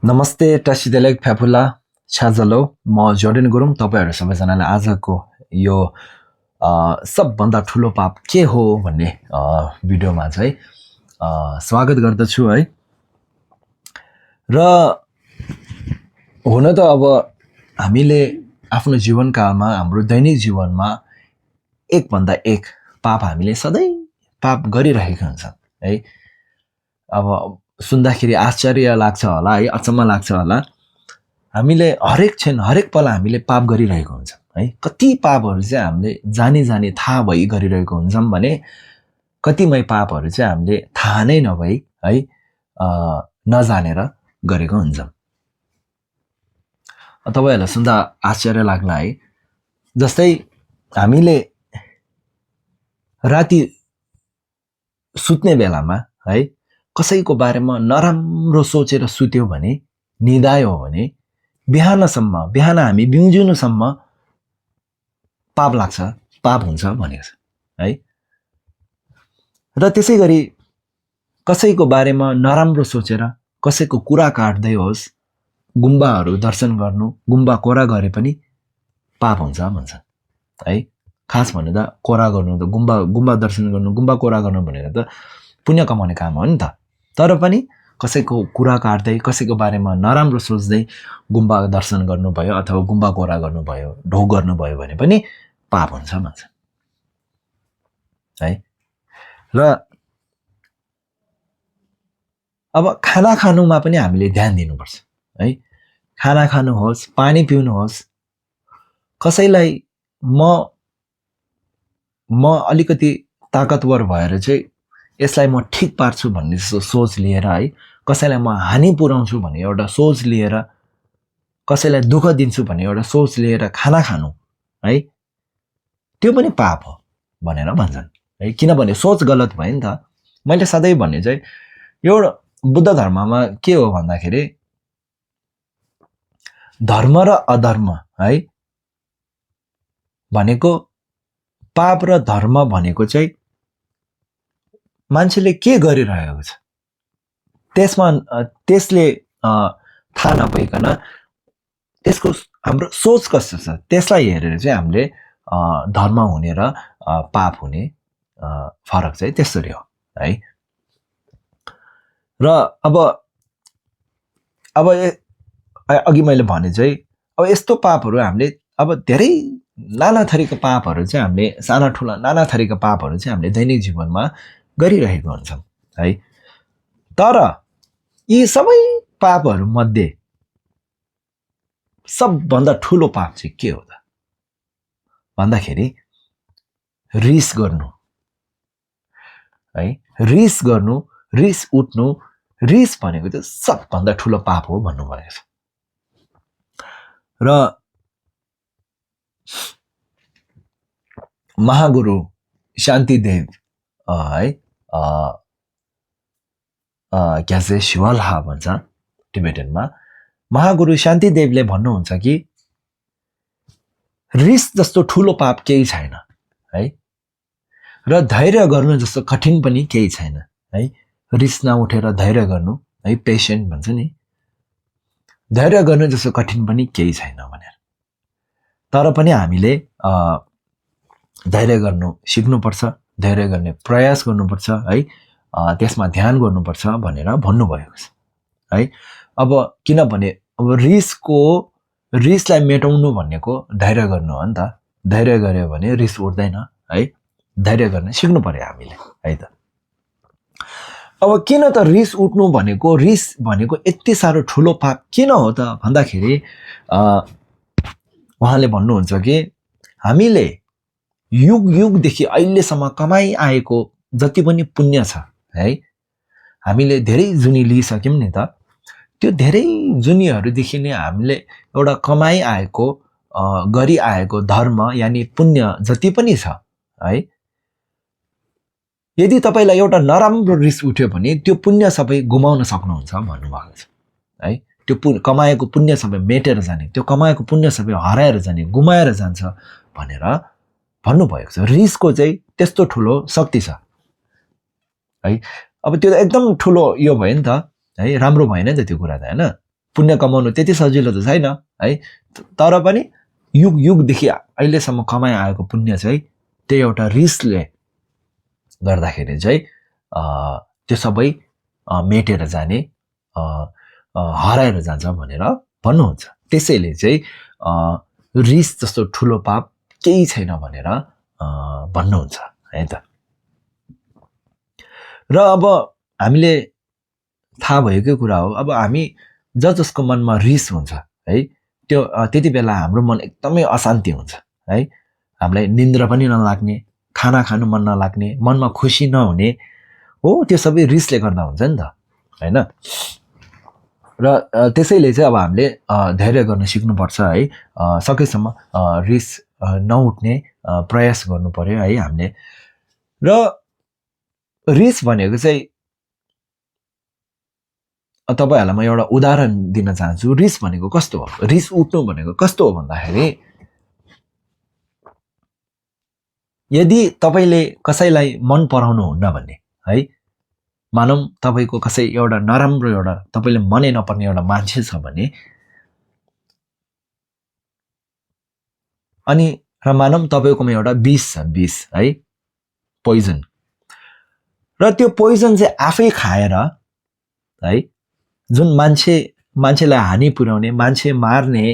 नमस्ते टसिदेलेक फ्याफुल्ला छ्याजलो म जोर्डेन गुरुङ तपाईहरु सबैजनालाई आजको यो सबभन्दा ठुलो पाप के हो भन्ने भिडियोमा चाहिँ स्वागत गर्दछु है। र हुन त अब हामीले आफ्नो जीवनकालमा हाम्रो दैनिक जीवनमा एक भन्दा एक पाप हामीले सधैँ पाप गरिरहेका हुन्छौं है। अब सुन्दाखेरि आश्चर्य लाग्छ होला है, अचम्म लाग्छ होला। हामीले हरेक क्षण हरेक पल हामीले पाप गरिरहेको हुन्छौं है। कति पापहरु चाहिँ हामीले जानी जानी थाहा भई गरिरहेको हुन्छौं भने कतिमै पापहरु चाहिँ हामीले थाहा नै नभई है नजानेर गरेको हुन्छौं। तपाईहरुलाई सुन्दा आश्चर्य लाग्ला है। जस्तै हामीले राति सुत्ने बेलामा है कसैको बारेमा नराम्रो सोचेर सुत्यो भने निदायो भने बिहान हामी बिउजिनुसम्म पाप लाग्छ, पाप हुन्छ भनेको छ है। र त्यसैगरी कसैको बारेमा नराम्रो सोचेर कसैको कुरा काट्दै होस्, गुम्बाहरु दर्शन गर्नु, गुम्बा कोरा गरे पनि पाप हुन्छ भन्छ है। खास भन्दा कोरा गर्नु त गुम्बा दर्शन गर्नु, गुम्बा कोरा गर्नु भनेको त पुण्य कमाउने काम हो नि त। तर पनि कसैको कुरा काट्दै कसैको बारेमा नराम्रो सोच्दै गुम्बा दर्शन गर्नुभयो अथवा गुम्बा कोरा गर्नुभयो, ढोग गर्नुभयो भने पनि पाप हुन्छ भन्छ है। र अब खाना खानुमा पनि हामीले ध्यान दिनुपर्छ है। खाना खानुहोस्, पानी पिउनुहोस्। कसैलाई म अलिकति ताकतवर भएर चाहिँ यसलाई म ठीक पार्छु भन्ने सोच लिएर है, कसैलाई म हानि पुर्याउँछु भन्ने एउटा सोच लिएर, कसैलाई दुःख दिन्छु भन्ने एउटा सोच लिएर खाना खानु है, त्यो पनि पाप हो भनेर भन्छन् है। किनभने सोच गलत भयो नि त। मैले सधैँ भन्ने चाहिँ एउटा बुद्ध धर्ममा के हो भन्दाखेरि धर्म र अधर्म है भनेको, पाप र धर्म भनेको चाहिँ मान्छेले के गरिरहेको छ त्यसले थाहा नपाइकन त्यसको हाम्रो सोच कस्तो छ त्यसलाई हेरेर चाहिँ हामीले धर्म हुने र पाप हुने फरक चाहिँ त्यसरी हो है। र अब अघि मैले भने चाहिँ अब यस्तो पापहरु हामीले अब धेरै नाना थरीका पापहरु चाहिँ हामीले साना ठूला नाना थरीका पापहरु चाहिँ हामीले दैनिक जीवनमा गरिरहेको हुन्छौं है। तर यी सबै पापहरु मध्ये सबभन्दा ठूलो पाप चाहिँ के हो त भन्दाखेरि रिस गर्नु है। रिस गर्नु, रिस उठ्नु, रिस भनेको चाहिँ सबभन्दा ठूलो पाप हो भन्नुभएको छ। र महागुरु शान्तिदेव है ग्याजे शिवालहा भन्छ टिबेटनमा, महागुरु शान्तिदेवले भन्नुहुन्छ कि रिस जस्तो ठूलो पाप केही छैन है। र धैर्य गर्नु जस्तो कठिन पनि केही छैन है। रिस नउठेर धैर्य गर्नु है, पेशेन्ट भन्छ नि, धैर्य गर्नु जस्तो कठिन पनि केही छैन भनेर। तर पनि हामीले धैर्य गर्नु सिक्नुपर्छ, धैर्य गर्ने प्रयास गर्नुपर्छ है, त्यसमा ध्यान गर्नुपर्छ भनेर भन्नुभएको छ है। अब किनभने अब रिसलाई मेटाउनु भनेको धैर्य गर्नु हो नि त। धैर्य गर्यो भने रिस उठ्दैन है। धैर्य गर्न सिक्नु पर्यो हामीले है त। अब किन त रिस उठ्नु भनेको, रिस भनेको यति साह्रो ठूलो पाप किन हो त भन्दाखेरि उहाँले भन्नुहुन्छ कि हामीले युग युगदेखि अहिलेसम्म कमाई आएको जति पनि पुण्य छ है, हामीले धेरै जुनी लिइसक्यौं नि त। त्यो धेरै जुनीहरुदेखि नै हामीले एउटा कमाई आएको गरी आएको धर्म यानी पुण्य जति पनि छ है, यदि तपाईलाई एउटा नराम्रो रिस उठ्यो भने त्यो पुण्य सबै गुमाउन सक्नुहुन्छ भन्नुभएको छ है। त्यो कमाएको पुण्य सबै मेटेर जाने, त्यो कमाएको पुण्य सबै हराएर जाने, गुमाएर जान्छ भनेर भन्नुभएको छ। रिसको चाहिँ त्यस्तो ठूलो शक्ति छ है। अब त्यो एकदम ठूलो यो भयो नि त है, राम्रो भएन नि त त्यो कुरा त हैन। पुण्य कमाउनु त्यति सजिलो त छैन है, तर पनि युग युगदेखि अहिलेसम्म कमाइ आएको पुण्य चाहिँ त्यो एउटा रिसले गर्दाखेरि चाहिँ त्यो सबै मेटेर जाने, हराएर जान्छ भनेर भन्नुहुन्छ। त्यसैले चाहिँ रिस जस्तो ठुलो पाप केही छैन भनेर भन्नुहुन्छ है त। र अब हामीले थाहा भएकै कुरा हो, अब हामी जसको मनमा रिस हुन्छ है, त्यो त्यति बेला हाम्रो मन एकदमै अशान्ति हुन्छ है, हामीलाई निन्द्रा पनि नलाग्ने, खाना खानु मन नलाग्ने, मनमा खुसी नहुने हो, त्यो सबै रिसले गर्दा हुन्छ नि त हैन। र त्यसैले चाहिँ अब हामीले धैर्य गर्न सिक्नुपर्छ है, सकेसम्म रिस नउठ्ने प्रयास गर्नु पर्यो है हामीले। र रिस भनेको चाहिँ तपाईहरुलाई म एउटा उदाहरण दिन चाहन्छु। रिस भनेको कस्तो हो, रिस उठ्नु भनेको कस्तो हो भन्दाखेरि, यदि तपाईले कसैलाई मन पराउनु हुन्न भन्ने है, मानौं तपाईको कसै एउटा नराम्रो एउटा तपाईले मनै नपर्ने एउटा मान्छे छ भने, अनि र मानौं तपाईकोमा एउटा विष छ, विष है, पोइजन, र त्यो पोइजन चाहिँ आफै खाएर है, जुन मान्छेलाई हानि पुर्याउने, मान्छे मार्ने,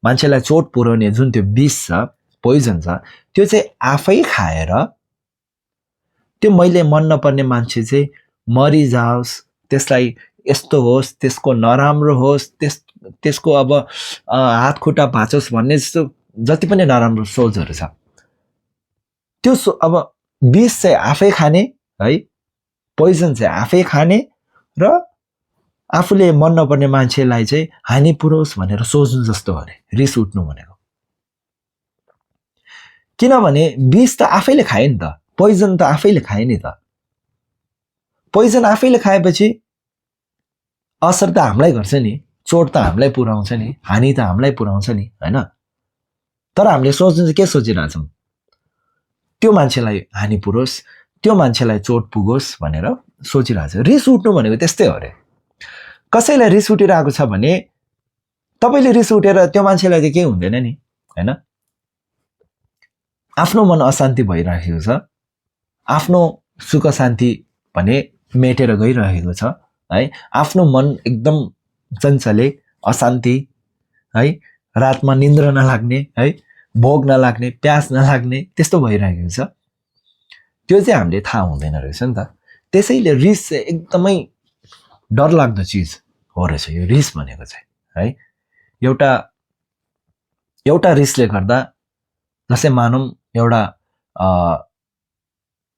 मान्छेलाई चोट पुर्याउने जुन त्यो विष छ, पोइजन छ, त्यो चाहिँ आफै खाएर त्यो मैले मन नपर्ने मान्छे चाहिँ मरिजाओस्, त्यसलाई यस्तो होस्, त्यसको नराम्रो होस्, त्यसको अब हात खुट्टा भाँचोस् भन्ने जस्तो जति पनि नराम्रो सोचहरू छ, त्यो अब विष चाहिँ आफै खाने है, पोइजन चाहिँ आफै खाने, र आफूले मन नपर्ने मान्छेलाई चाहिँ हानि पुर्याओस् भनेर सोच्नु जस्तो हो रे रिस उठ्नु भनेको। किनभने विष त आफैले खाए नि त, पोइजन त आफैले खाए नि त। पोइजन आफैले खाएपछि असर त हामीलाई गर्छ नि, चोट त हामीलाई पुर्याउँछ नि, हानि त हामीलाई पुर्याउँछ नि हैन। तर हामीले सोच्नु चाहिँ के सोचिरहेछौँ, त्यो मान्छेलाई हानि पुर्योस्, त्यो मान्छेलाई चोट पुगोस् भनेर सोचिरहेछ। रिस उठ्नु भनेको त्यस्तै हो रे। कसैलाई रिस उठिरहेको छ भने तपाईले रिस उठेर त्यो मान्छेलाई चाहिँ केही हुँदैन नि हैन। आफ्नो मन अशान्ति भइरहेको छ, आफ्नो सुख शान्ति भने मेटेर गइरहेको छ है, आफ्नो मन एकदम चञ्चले, अशान्ति है, रातमा निन्द्रा नलाग्ने है, भोक नलाग्ने, प्यास नलाग्ने, त्यस्तो भइरहेको छ। त्यो चाहिँ हामीले थाहा हुँदैन रहेछ नि त। त्यसैले रिस चाहिँ एकदमै डरलाग्दो चिज हो रहेछ यो रिस भनेको चाहिँ है। एउटा रिसले गर्दा, जस्तै मानौं एउटा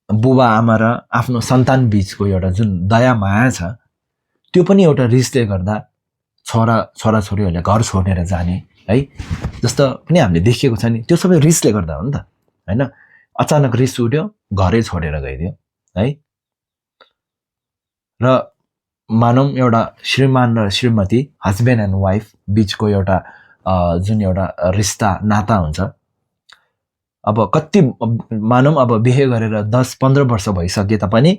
बुबा आमा र आफ्नो सन्तान बीचको एउटा जुन दया माया छ, त्यो पनि एउटा रिसले गर्दा छोराछोरीहरूले घर छोडेर जाने है, जस्तो पनि हामीले देखेको छ नि। त्यो सबै रिसले गर्दा हो नि त हैन। अचानक रिस उठ्यो, घरै छोडेर गइदियो है। र मानौं एउटा श्रीमान र श्रीमती, हस्बेन्ड एन्ड वाइफ बीचको एउटा जुन एउटा रिश्ता नाता हुन्छ, अब कति मानौं अब बिहे गरेर 10-15 वर्ष भइसके तापनि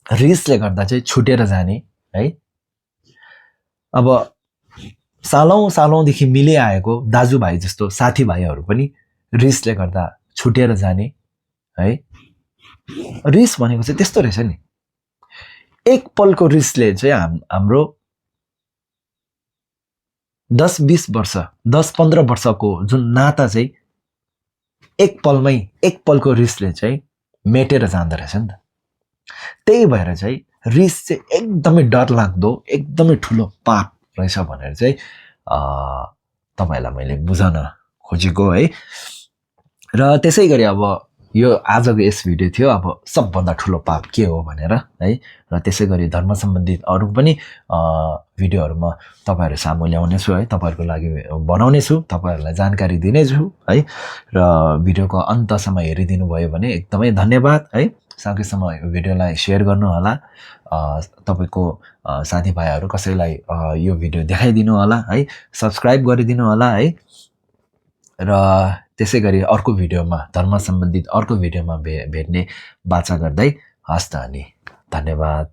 रिसले गर्दा चाहिँ छुटेर जाने है। अब सालौंदेखि मिले आएको दाजुभाइ जस्तो साथीभाइहरू पनि रिसले गर्दा छुटेर जाने है। रिस भनेको चाहिँ त्यस्तो रहेछ नि। एक पलको रिसले चाहिँ हाम्रो 10-20 वर्ष, 10-15 वर्षको जुन नाता चाहिँ एक पलको रिसले चाहिँ मेटेर जाँदो रहेछ नि त। त्यही भएर चाहिँ रिस चाहिँ एकदमै डरलाग्दो, एकदमै ठुलो पाप रहेछ भनेर चाहिँ तपाईलाई मैले बुझाउन खोजेको है। र त्यसै गरी अब यो आजको यस भिडियो थियो अब सबभन्दा ठुलो पाप के हो भनेर है। र त्यसै गरी धर्म सम्बन्धित अरू पनि भिडियोहरू म तपाईहरु सामु ल्याउने छु है, तपाईहरुको लागि बनाउने छु, तपाईहरुलाई जानकारी दिने छु है। र भिडियोको अन्तसम्म हेरिदिनु भयो भने एकदमै धन्यवाद है। सकेसम्म यो भिडियोलाई शेयर गर्नु होला, तपाईको साथीभाइहरु कसैलाई यो भिडियो देखाइदिनु होला है, सब्स्क्राइब गरिदिनु होला है। र त्यसै गरी अर्को भिडियोमा धर्म सम्बन्धित अर्को भिडियोमा भेट्ने बाचा गर्दै हस्त अनि धन्यवाद।